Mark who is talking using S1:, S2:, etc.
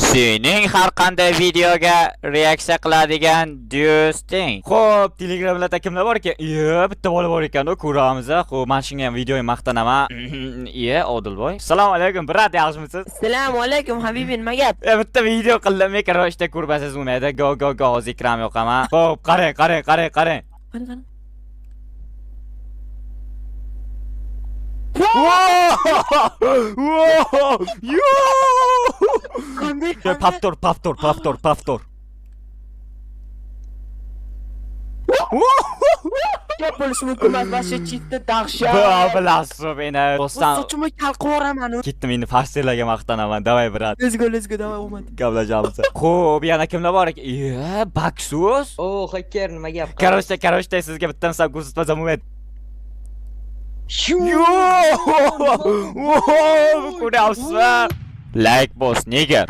S1: Sening har qanday videoga reaksiya qiladigan do'sting. Xo'p, Telegramlarda kimlar bor ekan? Iya, bitta bola bor ekan, ko'ramiz. Xo'p, men shunga ham videoga maqtanaman. Iya, Odilboy. Assalomu alaykum, брат, yaxshimisiz?
S2: Assalomu alaykum habibi, nima gap?
S1: Bitta video qildim, короче, ko'rmasangiz bo'lmaydi. Go go go, hozir ekran yoqaman. Xo'p, qarang, qarang, qarang, qarang.
S2: Qani, qani.
S1: Wow! Yo!
S2: Qanday?
S1: Повтор, повтор, повтор, повтор.
S2: Gap bo'lishi mumkin emas, вообще чисто dahshat.
S1: Bilasiz meni. Do'stlar,
S2: Sochimni kal qilib.
S1: Ketdim endi farserlarga maqtanaman. Давай, брат.
S2: Let's go, let's go, давай, omad.
S1: Gaplashamiz. Xo'p, yana kimlar bor ekan? Iya, Baksus.
S3: O, hacker, nima gap?
S1: Короче, короче, sizga bitta misol ko'rsatmasam bo'lmaydi. Yo! Ko'ryapsizmi? Like bos, nigger.